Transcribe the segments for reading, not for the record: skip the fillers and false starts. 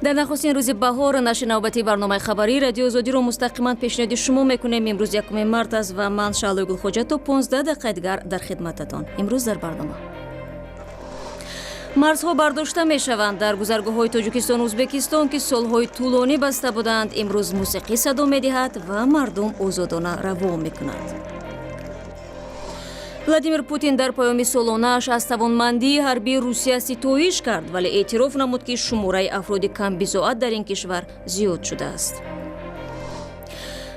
Дар нахустин рӯзи баҳор нашри навбатии барномаи хабарии Радиои Озодиро мустақиман пешниҳоди шумо мекунем. Имрӯз 1 март аст ва ман, Шаҳлои Гулхоҷа, то 15 дақиқаи дигар дар хидмататон. Имрӯз дар барнома: марзҳо бардошта мешаванд. Дар гузаргоҳҳои Тоҷикистону Ӯзбекистон, ки солҳои тӯлонӣ баста буданд, имрӯз мусиқӣ садо медиҳад ва мардум озодона равон мекунанд. Владимир Путин дар паёми солонааш аз тавонмандии ҳарбии Русия ситоиш кард, вале эътироф намуд, ки шумораи афроди камбизоат дар ин кишвар зиёд шудааст.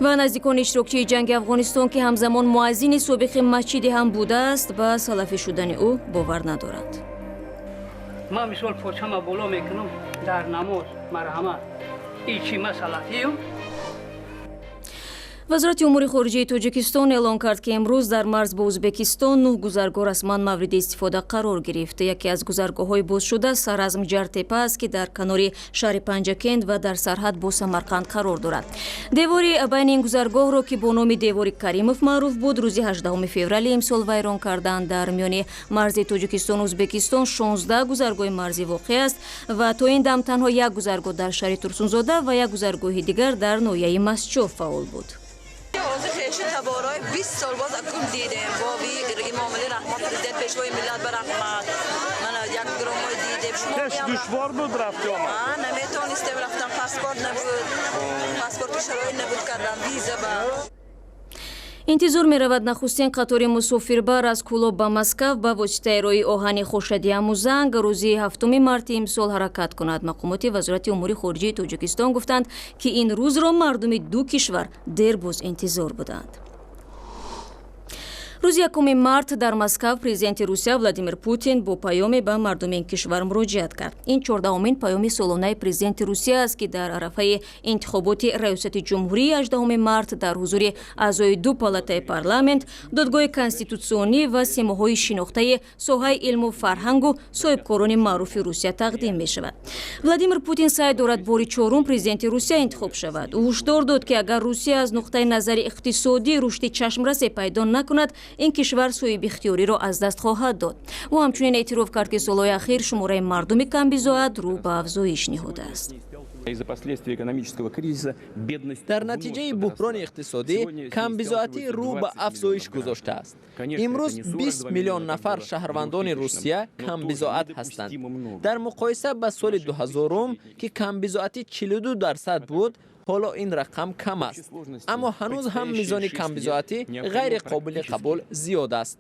Ва наздикони иштирокчии ҷанги Афғонистон, ки ҳамзамон муаззини собиқи масҷиде ҳам будааст, ба салафӣ шудани ӯ бовар надоранд. Ман мисол почама боло мекунам дар намоз, марҳамат, и чи ма салафиюм? Вазорати умури хориҷаи Тоҷикистон эълон кард, ки имрӯз дар марз бо Ӯзбекистон нӯҳ гузаргоҳ расман мавриди истифода қарор гирифт. Яке аз гузаргоҳҳои бозшуда Саразм Ҷартепа аст, ки дар канори шаҳри Панҷакент ва дар сарҳад бо Самарқанд қарор дорад. Девори байни ин гузаргоҳро, ки бо номи девори Каримов маъруф буд, рӯзи 18 феврали имсол вайрон карданд. Дар миёни марзи Тоҷикистону Ӯзбекистон 16 гузаргоҳи марзӣ воқеъ аст ва то ин дам танҳо як гузаргоҳ дар шаҳри Турсунзода ва як гузаргоҳи дигар дар ноҳияи Мастчоҳ фаъол буд. Ҳозир хешу таборои 20 сол боз акун дидем. Бови Имомали раҳмон, президент, пешвои миллат ба раҳмат. Мана як громой дидем. Пеш душвор буд рафти омад? Наметонистем рафтан, паспорт набуд, паспорти шароит набуд кардан, виза ба. Интизор меравад, нахустин қатори мусофирбар аз Кӯлоб ба Москав ба воситаи роҳи оҳани Хошади Амузанг рӯзи 7 марти имсол ҳаракат кунад. Мақомоти Вазорати умури хориҷии Тоҷикистон гуфтанд, ки ин рӯзро мардуми ду кишвар дербоз интизор буданд. Рӯзи 1 март дар Москав президенти Русия Владимир Путин бо паёме ба мардуми ин кишвар муроҷиат кард. Ин 14-умин паёми солонаи президенти Русия аст, ки дар арафаи интихоботи раёсати ҷумҳурии 18 март дар ҳузури аъзои ду палатаи парламент, Додгоҳи конститутсионӣ ва симоҳои шинохтаи соҳаи илму фарҳангу соҳибкорони маъруфи Русия тақдим мешавад. Владимир Путин саъй дорад бори чорум президенти Русия интихоб шавад. Ӯ ҳушдор дод, ки агар Русия аз нуқтаи назари иқтисодӣ рушди чашмрасе пайдо накунад, ин кишвар соҳибихтиёриро аз даст хоҳад дод. Ӯ ҳамчунин эътироф кард, ки солҳои ахир шумораи мардуми камбизоат рӯ ба афзоиш ниҳодааст. Дар натиҷаи буҳрони иқтисодӣ камбизоатӣ рӯ ба афзоиш гузоштааст. Имрӯз 20 миллион нафар шаҳрвандони Русия камбизоат ҳастанд. Дар муқоиса ба соли 2000, ки камбизоатӣ 42% буд, ҳоло ин рақам кам аст, аммо ҳанӯз ҳам мизони камбизоатӣ ғайри қобили қабул зиёд аст.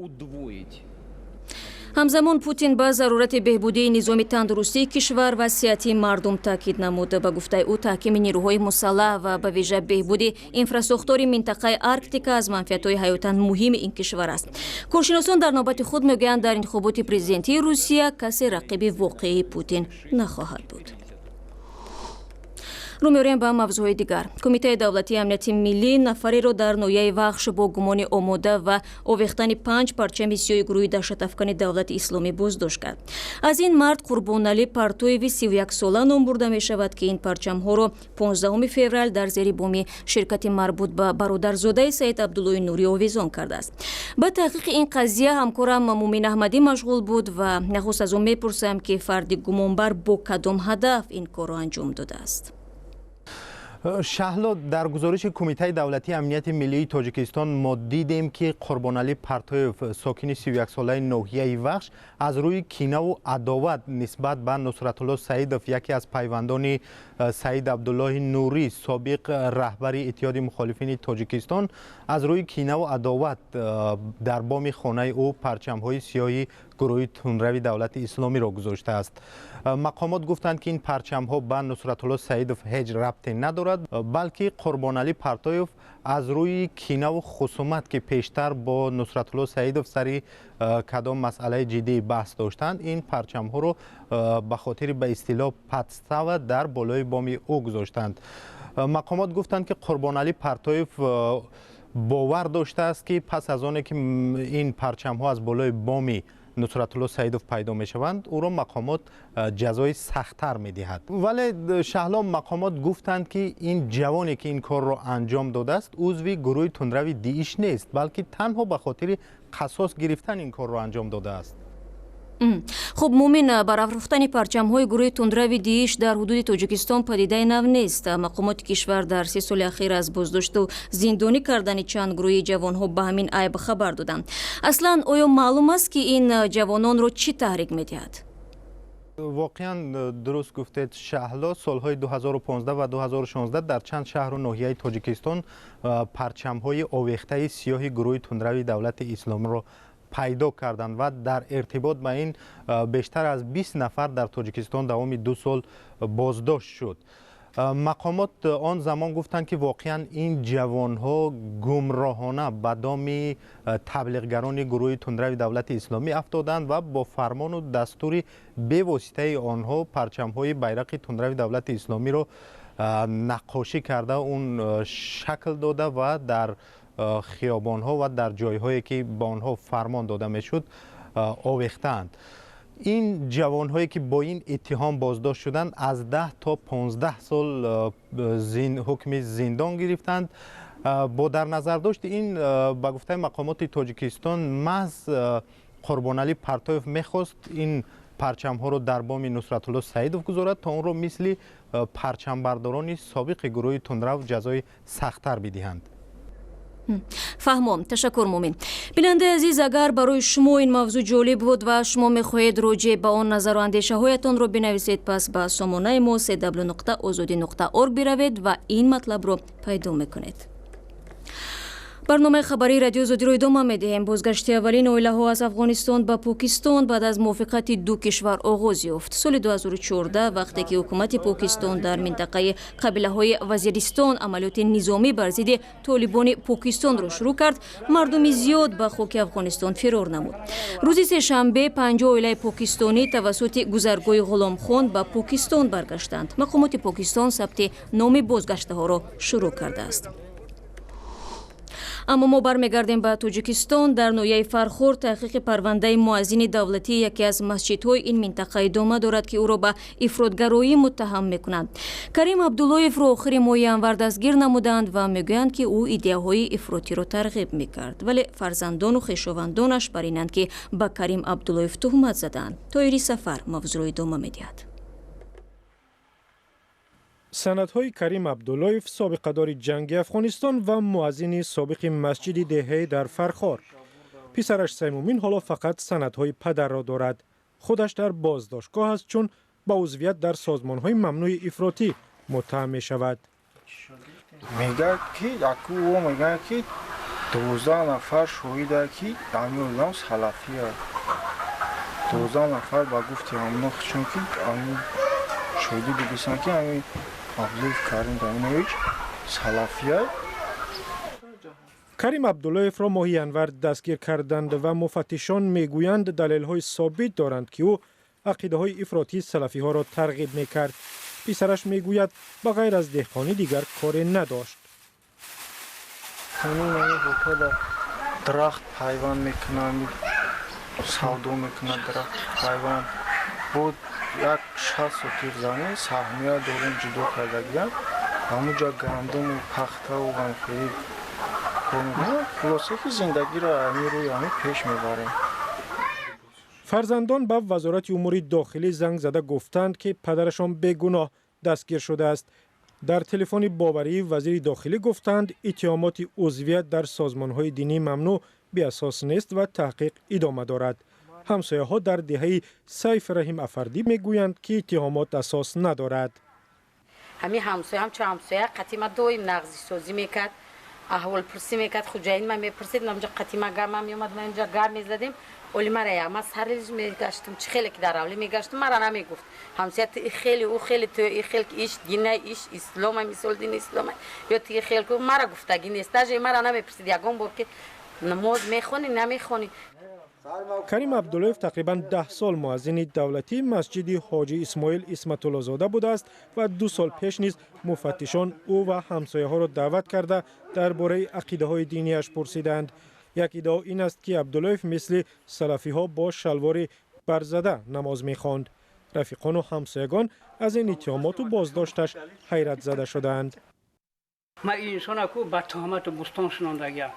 Ҳамзамон Путин ба зарурати беҳбудии низоми тандурустии кишвар ва сиҳатии мардум таъкид намуд. Ба гуфтаи ӯ, таҳкими нерӯҳои мусаллаҳ ва ба вижа беҳбуди инфрасохтори минтақаи Арктика аз манфиатҳои ҳаётан муҳими ин кишвар аст. Коршиносон дар навбати худ мегӯянд, дар интихоботи президентии Русия касе рақиби воқеии Путин нахоҳад буд. Рӯ меорем ба мавзӯъҳои дигар. Кумитаи давлатии амнияти миллӣ нафареро дар ноҳияи Вахш бо гумони омода ва овехтани панҷ парчами сиёҳи гурӯҳи даҳшатафкани Давлати Исломӣ боздошт кард. Аз ин мард Қурбоналӣ Партоеви 31-сола ном бурда мешавад, ки ин парчамҳоро 15 феврал дар зери боми ширкати марбут ба бародарзодаи Саид Абдуллои Нурӣ овезон кардааст. Ба таҳқиқи ин қазия ҳамкорам Мумин Аҳмадӣ машғул буд ва нахуст аз ӯ мепурсам, ки фарди гумонбар бо кадом ҳадаф ин корро анҷом додааст. Шаҳло, дар гузориши Кумитаи давлатии амнияти миллии Тоҷикистон мо дидем, ки Қурбоналӣ Партоев, сокини 31-солаи ноҳияи Вахш, аз рӯи кинаву адоват нисбат ба Нусратулло Саидов, яке аз пайвандони Саид Абдуллоҳи Нурӣ, собиқ раҳбари Иттиҳоди мухолифини Тоҷикистон, аз рӯи кинаву адоват дар боми хонаи ӯ парчамҳои сиёҳи гурӯҳи тундрави Давлати Исломиро гузоштааст. Мақомот гуфтанд, ки ин парчамҳо ба Нусратулло Саидов ҳеҷ рабте надорад, балки Қурбоналӣ Партоев аз рӯи кинаву хусумат, ки пештар бо Нусратулло Саидов сари кадом масъалаи ҷиддии баҳс доштанд, ин парчамҳоро ба хотири ба истилоҳ подстава дар болои боми ӯ гузоштанд. Мақомот гуфтанд, ки Қурбоналӣ Партоев бовар доштааст, ки пас аз оне ки ин парчамҳо аз болои боми Нусратулло Саидов пайдо мешаванд, ӯро мақомот ҷазои сахттар медиҳад. Вале, Шаҳло, мақомот гуфтанд, ки ин ҷавоне, ки ин корро анҷом додааст, узви гурӯҳи тундрави ДИИШ нест, балки танҳо ба хотири қасос гирифтан ин корро анҷом додааст. Хуб, Мумин, барафрӯхтани парчамҳои гурӯҳи тундрави ДИИШ дар ҳудуди Тоҷикистон падидаи нав нест. Мақомоти кишвар дар 3 соли ахир аз боздошту зиндонӣ кардани чанд гурӯҳи ҷавонҳо ба ҳамин айб хабар доданд. Аслан, оё маълум аст, ки ин ҷавононро чӣ таҳрик медиҳад? Воқеан, дуруст гуфтед, Шаҳло. Солҳои 2015 ва 2016 дар чанд шаҳру ноҳияи Тоҷикистон парчамҳои овехтаи сиёҳи гурӯҳи тундрави Давлати Исломиро пайдо карданд ва дар иртибот ба ин бештар аз 20 нафар дар Тоҷикистон давоми 2 сол боздошт шуд. Мақомот он замон гуфтанд, ки воқеан ин ҷавонҳо гумроҳона ба доми таблиғгарони гурӯҳи тундрави Давлати Исломӣ афтоданд ва бо фармону дастури бевоситаи онҳо парчамҳои байрақи тундрави Давлати Исломиро наққошӣ карда, он шакл дода ва дар хиёбонҳо ва дар ҷойҳое, ки ба онҳо фармон дода мешуд, овехтаанд. Ин ҷавонҳое, ки бо ин иттиҳом боздошт шуданд, аз 10 то 15 сол ҳукми зиндон гирифтанд. Бо дар назардошти ин, ба гуфтаи мақомоти Тоҷикистон, маҳз Қурбоналӣ Партоев мехост ин парчамҳоро дар боми Нусратулло Саидов гузорад, то онро мисли парчамбардорони собиқи гурӯҳи тундрав ҷазои сахттар бидиҳанд. Фаҳмом, ташаккур, Мумин. Бинандаи азиз, агар барои шумо ин мавзӯъ ҷолиб буд ва шумо мехоҳед роҷеъ ба он назару андешаҳоятонро бинависед, пас ба сомонаи мо cw.ozodi.org биравед ва ин матлабро пайдо мекунед. Барномаи хабарии Радиои Озодиро идома медиҳем. Бозгашти аввалин оилаҳо аз Афғонистон ба Покистон баъд аз мувофиқати ду кишвар оғоз ёфт. Соли 2014, вақте ки ҳукумати Покистон дар минтақаи қабилаҳои Вазиристон амалиёти низомӣ бар зидди Толибони Покистонро шурӯъ кард, мардуми зиёд ба хоки Афғонистон фирор намуд. Рӯзи сешанбе 50 оилаи покистонӣ тавассути гузаргоҳи Ғуломхон ба Покистон баргаштанд. Мақомоти Покистон сабти номи бозгаштаҳоро шурӯъ кардааст. Аммо мо бармегардем ба Тоҷикистон. Дар ноҳияи Фархор таҳқиқи парвандаи муаззини давлатии яке аз масҷидҳои ин минтақа идома дорад, ки ӯро ба ифротгароӣ муттаҳам мекунанд. Карим Абдуллоевро охири моҳи январ дастгир намуданд ва мегӯянд, ки ӯ идеяҳои ифротиро тарғиб мекард, вале фарзандону хешовандонаш бар инанд, ки ба Карим Абдуллоев туҳмат задаанд. Тоири Сафар мавзӯъро идома медиҳад. Санадҳои Карим Абдуллоев, собиқадори ҷанги Афғонистон ва муаззини собиқи масҷиди деҳаи дар Фархор. Писараш Саймумин ҳоло фақат санадҳои падарро дорад. Худаш дар боздоштгоҳ аст, чун ба узвият дар созмонҳои мамнӯи ифротӣ муттаҳам мешавад. Мегӯяд, ки аку мегӯяд, ки 12 нафар шоҳида, ки ҳамин одам салафия. 12 нафар ба гуфти ҳамоно, чунки ҳамин шоҳидӣ бигӯсанд, ки ҳамин Абдуллоев Карим Даминович салафия. Карим Абдуллоевро моҳи январ дастгир карданд ва муфаттишон мегӯянд, далелҳои собит доранд, ки ӯ ақидаҳои ифротии салафиҳоро тарғиб мекард. Писараш мегӯяд, ба ғайр аз деҳқонӣ дигар коре надошт. Дарахт пайванд мекунад, савдо мекунад, дарахт пайванд буд. Як 60 сотих замин саҳмия дорем, ҷудо кардагиям, ҳамуҷа гандуму пахтаву ғамхӯрӣ кор мекунам. Хулоса, ки зиндагиро ҳамин рӯи ҳамин пеш мебарем. Фарзандон ба Вазорати умури дохилӣ занг зада гуфтанд, ки падарашон бегуноҳ дастгир шудааст. Дар телефони боварии вазири дохилӣ гуфтанд, иттиҳомоти узвият дар созмонҳои динии мамнӯъ беасос нест ва таҳқиқ идома дорад. Ҳамсояҳо дар деҳаи Сайф Раҳим Афардӣ мегӯянд, ки иттиҳомот асос надорад. Ҳамин ҳамсоя, ҳамчун ҳамсоя, қатима доим нағзисозӣ мекард, аҳволпурсӣ мекард, хуҷаин ма мепурсид, ҳамҷа қатима гама меомад, ма инҷа гап мезадем. Оли мара яма сариш мегаштум, чӣ хеле ки дар ҳавлӣ мегаштум, мара намегуфт. Ҳамсоя, ту хеле, ӯ хеле, ту хел, ки иш дина, иш ислома, мисол, дини ислома, ё ту хел ку мара гуфтагӣ нест. Даже мара намепурсид ягон бор, ки намоз мехонӣ, намехонӣ. Карим Абдуллоев тақрибан 10 сол муаззини давлатии масҷиди Ҳоҷи Исмоил Исматуллозода будааст ва 2 сол пеш низ муфаттишон ӯ ва ҳамсояҳоро даъват карда, дар бораи ақидаҳои динияш пурсиданд. Як иддао ин аст, ки Абдуллоев мисли салафиҳо бо шалвори барзада намоз мехонд. Рафиқону ҳамсоягон аз ин иттиҳомоту боздошташ ҳайратзада шудаанд. Ман инсона ку ба туҳмату бӯстон шунондагиам.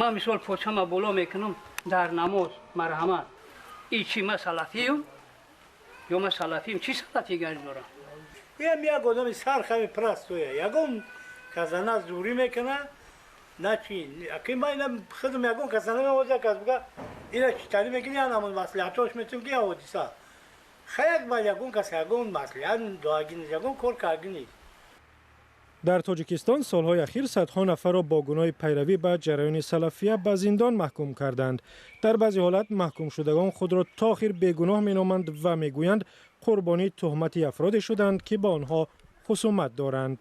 Ман мисол почама боло мекунам дар намоз, марҳамат. И чи ма салафиюм ё ма салафиюм, чӣ салафигари дорам? Ям як одами сархами простой я. Ягон казана зурӣ мекуна, на чи. Аки ма ина худам ягон казана мевоза, кас буга ина читари мекуни, я намон маслиҳатош метум ки ҳодиса. Хаяк ба ягон кас ягон маслиҳат дуаги нест, ягон кор карги нест. Дар Тоҷикистон солҳои ахир садҳо нафарро бо гуноҳи пайравӣ ба ҷараёни салафия ба зиндон маҳкум карданд. Дар баъзе ҳолат маҳкумшудагон худро то охир бегуноҳ меноманд ва мегӯянд қурбонии туҳмати афроде шуданд, ки ба онҳо хусумат доранд.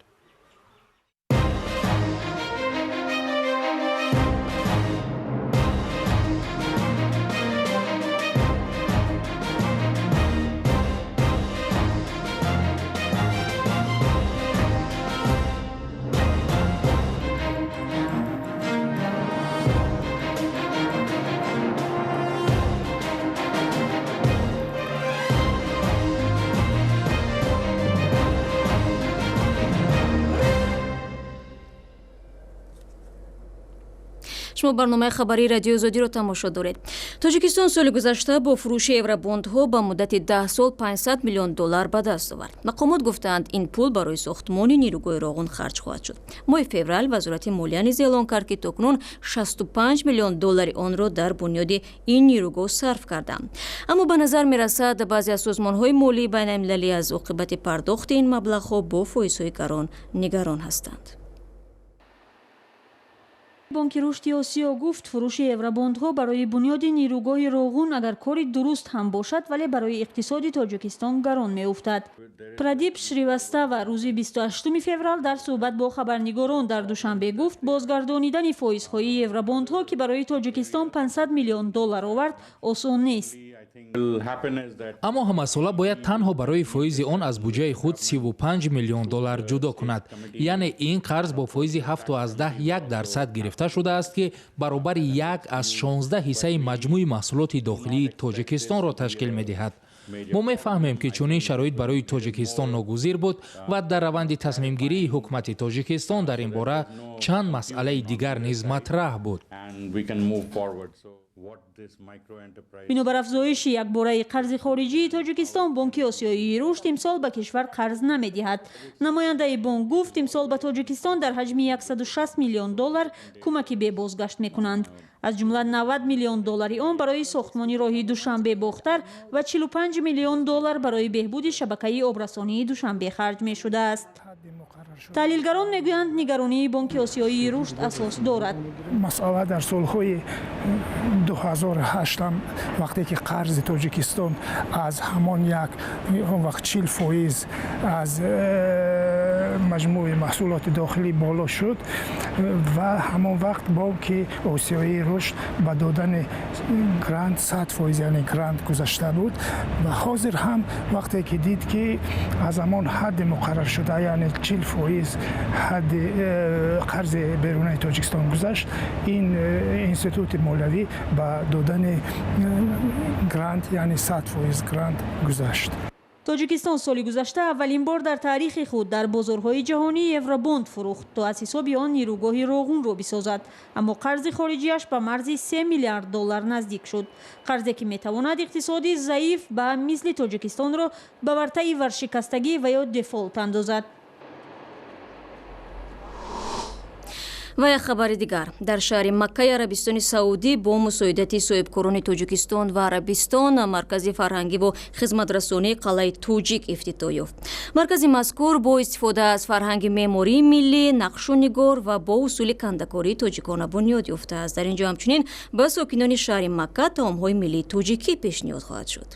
Шумо барномаи хабарии Радиои Озодиро тамошо доред. Тоҷикистон соли гузашта бо фурӯши евробондҳо ба муддати 10 сол 500 миллион доллар ба даст овард. Мақомот гуфтаанд, ин пул барои сохтмони нерӯгоҳи Роғун харҷ хоҳад шуд. Моҳи феврал Вазорати молия низ эълон кард, ки то кунун 65 миллион доллари онро дар бунёди ин нерӯгоҳ сарф карданд. Аммо ба назар мерасад, баъзе аз созмонҳои молии байналмилалӣ аз оқибати пардохти ин маблағҳо бо фоизҳои гарон нигарон ҳастанд. Бонки Рушди Осиё гуфт, фурӯши евробондҳо барои бунёди нерӯгоҳи Роғун агар кори дуруст ҳам бошад, вале барои иқтисоди Тоҷикистон гарон меуфтад. Прадип Шривастава рӯзи 28 феврал дар суҳбат бо хабарнигорон дар Душанбе гуфт, бозгардонидани фоизҳои евробондҳо, ки барои Тоҷикистон 500 миллион доллар овард, осон нест. Аммо ҳамасола бояд танҳо барои фоизи он аз буҷаи худ 35 миллион доллар ҷудо кунад. Яъне ин қарз бо фоизи 7,1% гирифта шудааст, ки баробари 1 аз 16 ҳиссаи маҷмӯи маҳсулоти дохилии Тоҷикистонро ташкил медиҳад. Мо мефаҳмем, ки чунин шароит барои Тоҷикистон ногузир буд ва дар раванди тасмимгирии ҳукумати Тоҷикистон дар ин бора чанд масъалаи дигар низ матраҳ буд. Бинобар афзоиши якбораи қарзи хориҷии Тоҷикистон, Бонки Осиёии Рушд имсол ба кишвар қарз намедиҳад. Намояндаи бонк гуфт, имсол ба Тоҷикистон дар ҳаҷми 160 миллион доллар кӯмаки бебозгашт мекунанд. Аз ҷумла 90 миллион доллари он барои сохтмони роҳи Душанбе Бохтар ва 45 миллион доллар барои беҳбуди шабакаи обрасонии Душанбе харҷ мешудааст. Таҳлилгарон мегӯянд, нигаронии Бонки Осиёии Рушд асос дорад. Масъала дар солҳои 2008, вақте ки қарзи Тоҷикистон аз ҳамон як он вақт 40% аз маҷмӯи маҳсулоти дохилӣ боло шуд ва ҳамон вақт Бонки Осиёии Рушд ба додани грант 100%, яъне грант гузашта буд. Ва ҳозир ҳам вақте ки дид, ки аз ҳамон ҳадди муқарраршуда, яъне 40% ҳадди қарзи берунаи Тоҷикистон гузашт, ин институти молиявӣ ба додани грант, яъне 100% грант гузашт. Тоҷикистон соли гузашта аввалин бор дар таърихи худ дар бозорҳои ҷаҳонӣ евробонд фурӯхт, то аз ҳисоби он нерӯгоҳи Роғунро бисозад. Аммо қарзи хориҷиаш ба марзи 3 миллиард доллар наздик шуд, қарзе ки метавонад иқтисоди заиф ба мисли Тоҷикистонро ба вартаи варшикастагӣ ва ё дефолт андозад. Ва як хабари дигар. Дар шаҳри Маккаи Арабистони Саудӣ бо мусоидати соҳибкорони Тоҷикистон ва Арабистон маркази фарҳангиву хизматрасонии Қалъаи Тоҷик ифтитоҳ ёфт. Маркази мазкур бо истифода аз фарҳанги меъмории миллӣ, нақшу нигор ва бо усули кандакории тоҷикона бунёд ёфтааст. Дар ин ҷо ҳамчунин ба сокинони шаҳри Макка таомҳои миллии тоҷикӣ пешниҳод хоҳад шуд.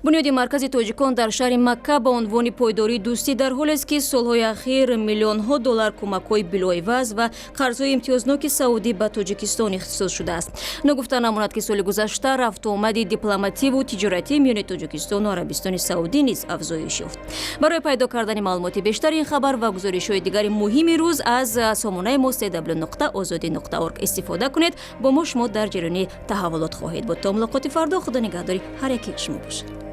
Бунёди маркази тоҷикон дар шаҳри Макка ба унвони пойдории дӯстӣ дар ҳолест, ки солҳои ахир миллионҳо доллар кӯмакҳои билоиваз ва қарзҳои имтиёзноки саудӣ ба Тоҷикистон ихтисос шудааст. Ногуфта намонад, ки соли гузашта рафтуомади дипломативу тиҷоратӣ миёни Тоҷикистону Арабистони Саудӣ низ афзоиш ёфт. Барои пайдо кардани маълумоти бештари ин хабар ва гузоришҳои дигари муҳими рӯз аз сомонаи мо www.ozodi.org истифода кунед. Бо мо шумо дар ҷараёни таҳаввулот хоҳед буд. То мулоқоти фардо, Худо нигаҳдори ҳар яки шумо бошад.